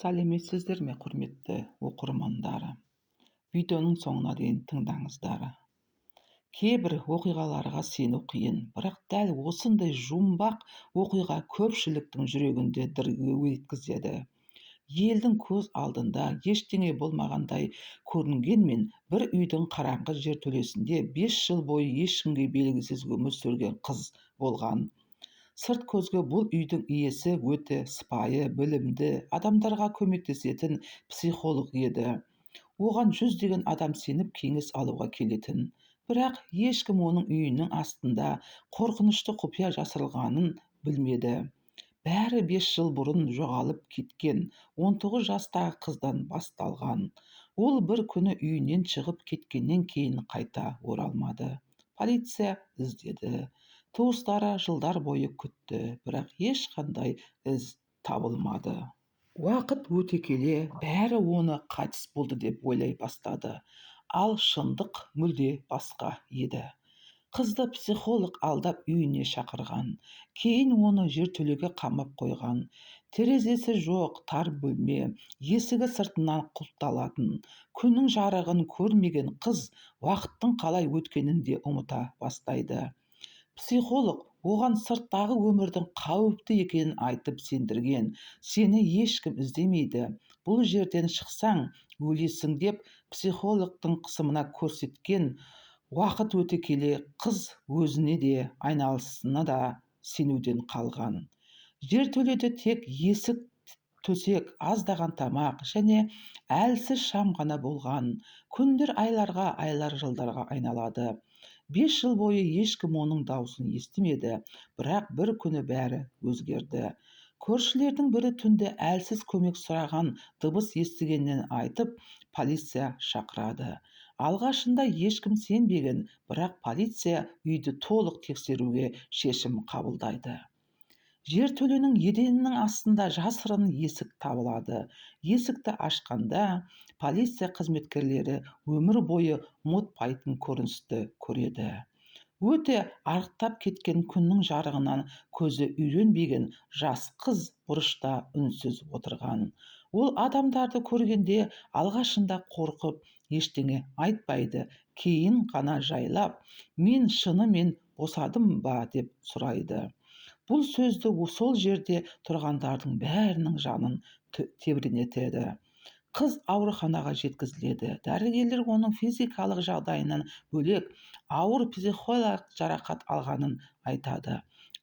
Сәлеметсіздер ме, құрметті оқырмандар! Видеоның соңына дейін тыңдаңыздар. Кейбір оқиғаларға сену қиын, бірақ дәл осындай жұмбақ оқиға көпшіліктің жүрегінде дір еткізеді. Елдің көз алдында ештеңе болмағандай көрінгенмен, бір үйдің қараңғы жертөлесінде 5 жыл бойы ешкімге белгісіз өмір сүрген қыз болған. Сырт көзге бұл үйдің иесі өте сыпайы, білімді, адамдарға көмектесетін психолог еді. Оған жүздеген адам сеніп кеңес алуға келетін. Бірақ ешкім оның үйінің астында қорқынышты құпия жасырылғанын білмеді. Бәрі 5 жыл бұрын жоғалып кеткен 19 жастағы қыздан басталған. Ол бір күні үйінен шығып кеткеннен кейін қайта оралмады. Полиция іздеді. Туыстары жылдар бойы күтті, бірақ ешқандай із табылмады. Уақыт өте келе бәрі оны қайтыс болды деп ойлай бастады. Ал шындық мүлде басқа еді. Қызды психолог алдап үйіне шақырған. Кейін оны жертөлеге қамап қойған. Терезесі жоқ тар бөлме, есігі сыртынан құлыпталатын. Күннің жарығын көрмеген қыз уақыттың қалай өткенін де ұмыта бастайды. Психолог оған сырттағы өмірдің қауіпті екенін айтып сендірген. Сені ешкім іздемейді, бұл жерден шықсаң өлесің деп психологтың қысымына көрсеткен. Уақыт өте келе қыз өзіне де, айналасына да сенуден қалған. Жертөледе тек есік, төсек, аздаған тамақ және әлсіз шам ғана болған. Күндер айларға, айлар жылдарға айналады. 5 жыл бойы ешкім оның даусын естімеді, бірақ бір күні бәрі өзгерді. Көршілердің бірі түнде әлсіз көмек сұраған дыбыс естігенін айтып, полиция шақырады. Алғашында ешкім сенбеген, бірақ полиция үйді толық тексеруге шешім қабылдайды. Жертөленің еденінің астында жасырын есік табылады. Есікті ашқанда полиция қызметкерлері өмір бойы ұмытпайтын көріністі көреді. Өте арықтап кеткен, күннің жарығынан көзі үйренбеген жас қыз бұрышта үнсіз отырған. Ол адамдарды көргенде алғашында қорқып ештеңе айтпайды, кейін ғана жайлап, «Мен шынымен босадым ба?» деп сұрайды. Бұл сөзді сол жерде тұрғандардың бәрінің жанын тебірентеді. Қыз ауруханаға жеткізіледі. Дәрігерлер оның физикалық жағдайынан бөлек ауыр психологиялық жарақат алғанын айтады.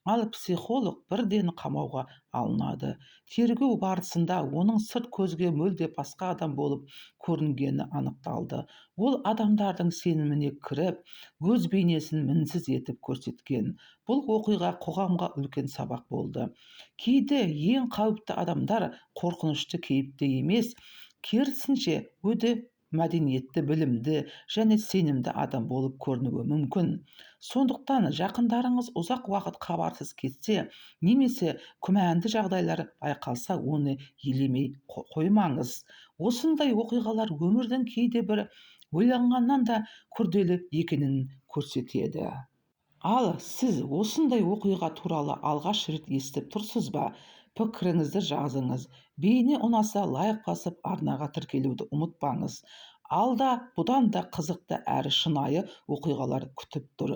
Ал психолог бірден қамауға алынады. Тергеу барысында оның сырт көзге мүлде басқа адам болып көрінгені анықталды. Ол адамдардың сеніміне кіріп, өз бейнесін мінсіз етіп көрсеткен. Бұл оқиға қоғамға үлкен сабақ болды. Кейде ең қауіпті адамдар қорқынышты кейіпте емес, керісінше өте мәдениетті, білімді және сенімді адам болып көрінуі мүмкін. Сондықтан жақындарыңыз ұзақ уақыт хабарсыз кетсе немесе күмәнді жағдайлар байқалса, оны елемей қоймаңыз. Осындай оқиғалар өмірдің кейде бір ойланғаннан да күрделі екенін көрсетеді. Ал сіз осындай оқиға туралы алғаш рет естіп тұрсыз ба? Пікіріңізді жазыңыз. Бейне ұнаса лайк басып, арнаға тіркелуді ұмытпаңыз. Алда бұдан да қызықты әрі шынайы оқиғалар күтіп тұр.